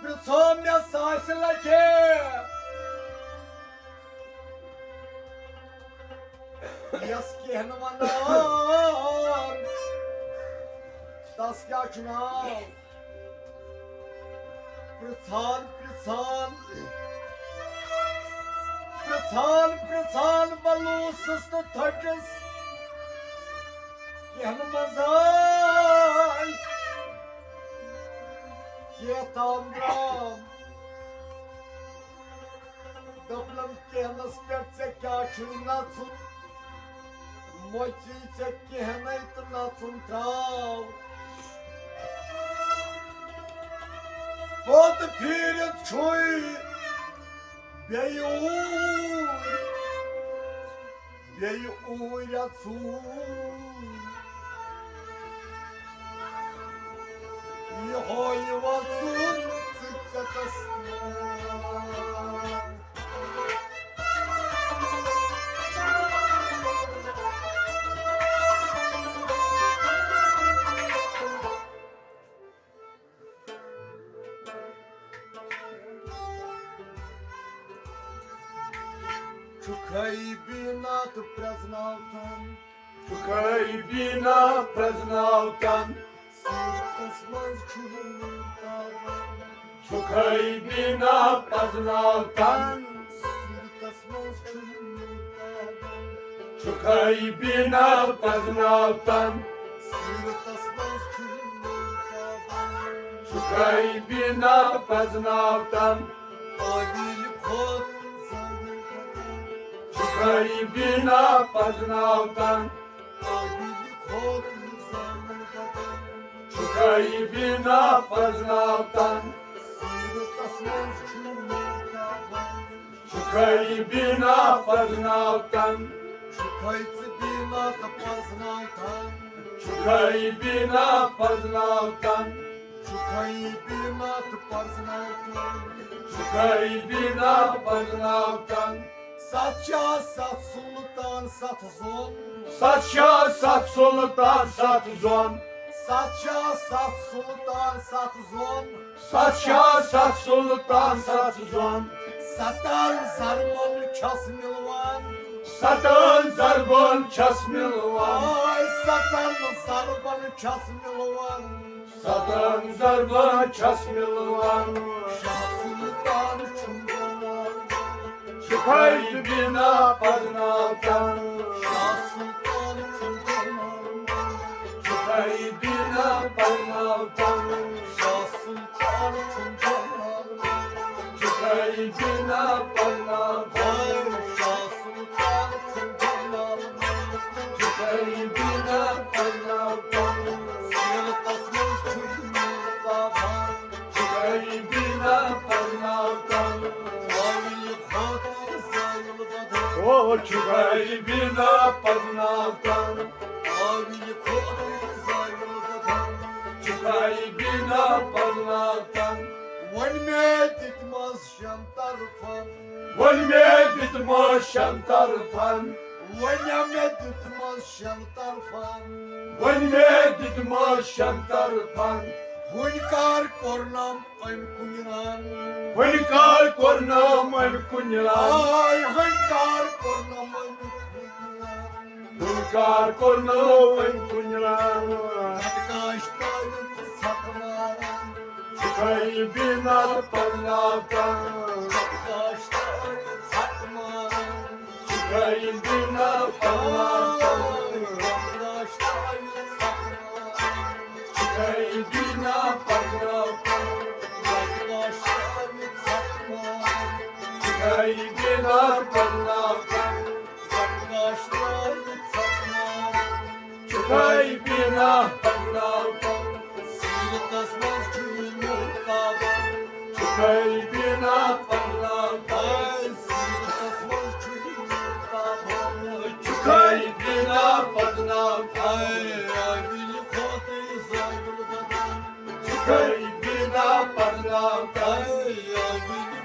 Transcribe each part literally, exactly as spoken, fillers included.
پرٛژھو مےٚ ساسہِ لٹہِ، یس کینٛہہ نہٕ ونان، تس کیٛاہ چھُ ناو؟ پرٛژھان، پرٛژھان، پرٛژھان، پرٛژھان بلوسس تہٕ تھٔچِس کینٛہہ نہٕ منٛزٕ کینٛہہ تام درٛام۔ دوٚپنم، کینس پٮ۪ٹھ ژےٚ کیٛاہ چھُے نژُن؟ مۄچی ژےٚ کینٛہہ نَے تہٕ نژُن ترٛاو۔ پوٚت پھیٖرِتھ چھُے بیٚیہِ اوٗرۍ، بیٚیہِ اوٗرۍ اَژُن۔ یِہوٚے وَژُن ژٕ ژےٚ تَس۔ چھُکھے بیٖنا تہٕ پرٛزناوتن۔ چھُکھے بیٖنا پرٛزناوتن۔ سیٖرتس منٛز چھُے نوٗر تابان۔ چھُکھے بیٖنا پرٛزناوتن۔ سیٖرتس منٛز چھُے نوٗر تابان۔ چھُکھے بیٖنا پرٛزناوتن۔ سیٖرتس منٛز چھُے نوٗر تابان۔ چھُکھے بیٖنا پرٛزناوتن۔ آویل کھوت زانن بدن۔ چھُکھے بیٖنا پرٛزناوتن۔ آویل کھوت زانن بدن۔ چھُکھے بیٖنا پرٛزناوتن۔ سیٖرتس منٛز چھُے نوٗر تابان۔ چھُکھے بیٖنا پرٛزناوتن۔ چھُکھے ژٕ بیٖنا تہٕ پرٛزناوتن۔ چھُکھے بیٖنا پرٛزناوتن۔ چھُکھے بیٖنا تہٕ پرٛزناوتن۔ چھُکھے بیٖنا پرٛزناوتن۔ ستھ شاہ ستھ سُلطان ستھ زوٚن۔ ستھ شاہ ستھ سُلطان ستھ زوٚن۔ ستھ شاہ ستھ سُلطان ستھ زوٚن۔ ستھ شاہ ستھ سُلطان ستھ زوٚن۔ ستن ضربن چھس مِلوان۔ ستن ضربن چھس مِلوان۔ آے ستن ضربن چھس مِلوان۔ ستن ضربن چھس مِلوان۔ شاہ سُلطان چھُم بناوان۔ چھُکھے بیٖنا پرٛزناوتن۔ شاہ سُلطان چھُم بناوان۔ چھُکھے بیٖنا پرٛزناوتن۔ شاہ سُلطان چھُم بناوان۔ چھُکھے بیٖنا پرٛزناوتن۔ شاہ سُلطان چھُم بناوان۔ چھُکھے بیٖنا پرٛزناوتن۔ سیٖرتس منٛز چھُے نوٗر تابان۔ چھُکھے بیٖنا پرٛزناوتن۔ آویل کھوت زانن بدن۔ او چھُکھے بیٖنا پرٛزناوتن۔ آویل کھوت زانن بدن۔ چھُکھے بیٖنا پرٛزناوتن۔ وۄنۍ مےٚ دِتمَس شٮ۪ن طرفن۔ وۄنۍ مےٚ دِتمَس شٮ۪ن طرفن۔ وۄنۍ مےٚ دِتمَس شٮ۪ن طرفن۔ وۄنۍ مےٚ دِتمَس شٮ۪ن طرفن۔ وۄنۍ کر کوٚرنم أمۍ کُنہِ رنگ۔ وۄنۍ کر کوٚرنم أمۍ کُنہِ رنگ۔ آے وۄنۍ کر کوٚرنم أمۍ کُنہِ رنگ۔ وۄنۍ کر کوٚرنم أمۍ کُنہِ رنگ۔ بٹہٕ کاش ترٲوِتھ ژھۄٹہٕ ماران۔ چھُکھے بیٖنا پرٛزناوتن۔ بٹہٕ کاش ترٲوِتھ ژھۄٹہٕ ماران۔ چھُکھے بیٖنا پرٛزناوتن۔ بٹہٕ کاش ترٲوِتھ ژھۄٹہٕ ماران۔ چھُکھے بیٖنا پرٛزناوتن۔ بٹہٕ کاش ترٲوِتھ ژھۄٹہٕ ماران۔ چھُکھے بیٖنا پرٛزناوتن۔ بٹہٕ کاش ترٲوِتھ ژھۄٹہٕ ماران۔ چھُکھے بیٖنا پرٛزناوتن۔ سیٖرتس منٛز چھُے نوٗر تابان۔ چھُکھے بیٖنا پرٛزناوتن۔ سیٖرتس منٛز چھُے نوٗر تابان۔ چھُکھے بیٖنا پرٛزناوتن۔ آویل کھوت زانن بدن۔ چھُکھے بیٖنا پرٛزناوتن۔ آویل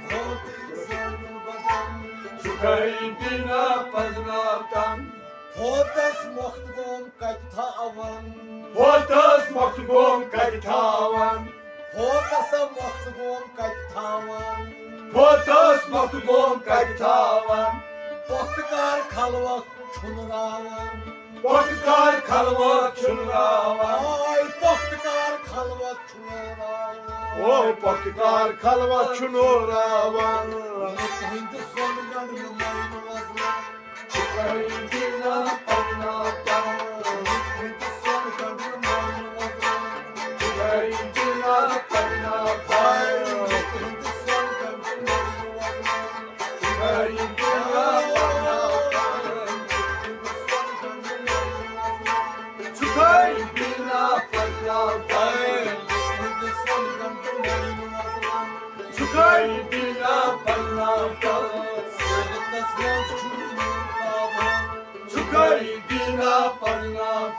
کھوت زانن بدن۔ چھُکھے بیٖنا پرٛزناوتن۔ فوتس مۄکھتہٕ گوم کتہِ تھاون؟ فوتس مۄکھتہٕ گوم کتہِ تھاون؟ ہوتس مۄختہٕ گوم کتہِ تھاوان؟ ہوتس مۄختہٕ گوم کتہِ تھاوان؟ پۄختہٕ کار خلوت چھُنہٕ راوان۔ پۄختہٕ کار خلوت چھُنہٕ راوان۔ آے پۄختہٕ کار خلوت چھُنہٕ راوان۔ او پۄختہٕ کار خلوت چھُنہٕ راوان۔ لُکہٕ ہٕنٛدِ سۄنہٕ گنٛڈٕ نُمٲیِن وۄزلان۔ چھُکھے بینا پرناوتن۔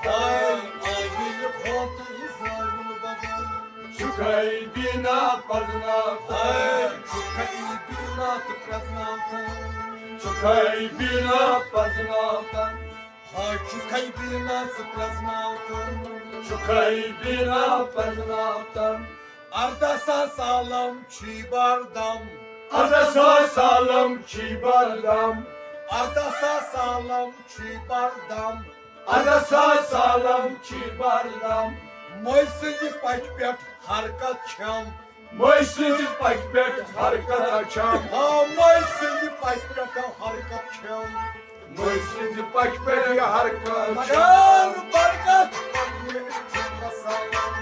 آے آوِل کھوتہٕ زٲوِل بدل۔ چھُکھے بینا پرناوتن۔ آے چھُکھے بینا تہٕ پرزناوتن۔ چھُکھے بینا پرناوتن۔ ہا چھُکھے بینا ژٕ پرزناوتن۔ چھُکھے بینا پرناوتن۔ اردہ ساس عالم چھی بردم۔ اردہ ساس عالم چھی بردم۔ اردہ ساس عالم چھی بردم۔ اردہ ساس عالم چھی بردم۔ مٔنٛزۍ سٕنٛزِ پچہِ پٮ۪ٹھ حرکت چھم۔ مٔنٛزۍ سٕنٛزِ پچہِ پٮ۪ٹھ حرکت چھم۔ آ، مٔنٛزۍ سٕنٛزِ پچہِ پٮ۪ٹھ حرکت چھم۔ مٔنٛزۍ سٕنٛزِ پچہِ پٮ۪ٹھ یہِ حرکت چھم۔ مگر برکت پننہِ چھُم بساوان۔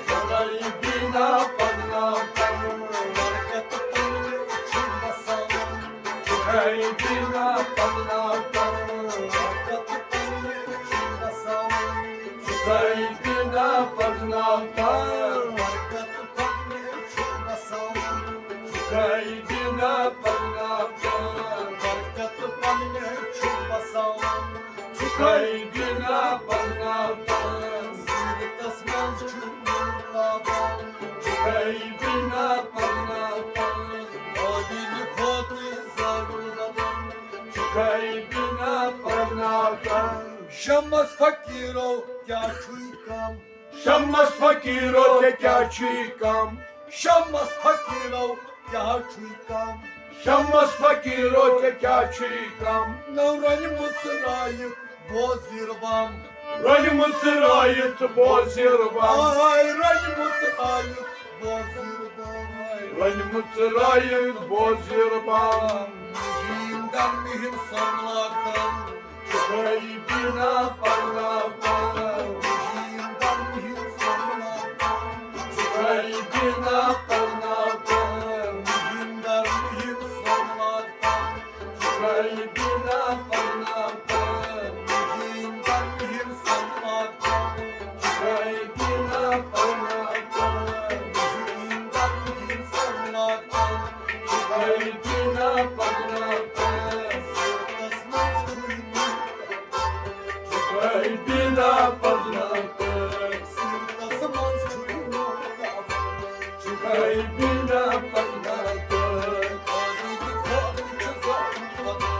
چھُکھے بینا پرناوتن۔ برکت پننہِ چھُم بساوان۔ چھُکھے بینا پرناوتن۔ برکت پننہِ چھُم بساوان۔ چھُکھے بینا پرناوتن۔ برکت پننہِ چھُم بساوان۔ چھُکھے بینا پرناوتن۔ برکت پننہِ چھُم بساوان۔ چھُکھے بینا پرناوتن۔ سیرتس منٛز چھُ نور تابان۔ چھُکھے بینا پرناوتن۔ آوِل کھوتہٕ زٲوِل بدل۔ چھُکھے بینا پرناوتن۔ شمس فقیرو کیٛاہ چھُے کم؟ شمس فقیرو ژےٚ کیٛاہ چھُے کم؟ شمس فقیرو کیٛاہ چھُے کم؟ شمس فقیرو ژےٚ کیٛاہ چھُے کم؟ نو رنہِ مٕژرایہِ بوزیر بم۔ رنہِ مٕژرایہِ ژٕ بوزیر بم۔ آے رنہِ مٕژرایہِ بوزیر بم۔ رنہِ مٕژرایہِ بوزیر بم۔ مُہِم در مِہِم سۄنہٕ لاگتن۔ چھُکھے بینا پرناوتن۔ مُہِم در مِہِم سۄنہٕ لاگتن۔ چھُکھے بینا پرناوتن۔ مُہِم در مِہِم سۄنہٕ لاگتن۔ چھُکھے بینا پرناوتن۔ مُہِم در مِہِم سۄنہٕ لاگتن۔ چھُکھے بینا پرناوتن۔ مُہِم در مِہِم سۄنہٕ لاگتن۔ چھُکھے بینا پرناوتن۔ سیرتس منٛز چھُے نور تابان۔ چھُکھے بینا پرناوتن۔ سیرتس منٛز چھُے نور تابان۔ چھُکھے بینا پرناوتن۔ آوِل کھوتہٕ چھُ زٲوِل بدل۔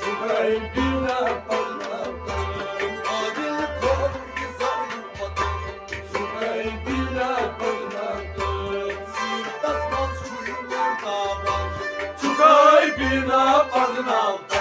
چھُکھے بینا پرناوتن۔ آوِل کھوتہٕ چھُ زٲوِل بدل۔ چھُکھے بینا پرناوتن۔ سیرتس منٛز چھُے نور تابان۔ چھُکھے بینا پرناوتن۔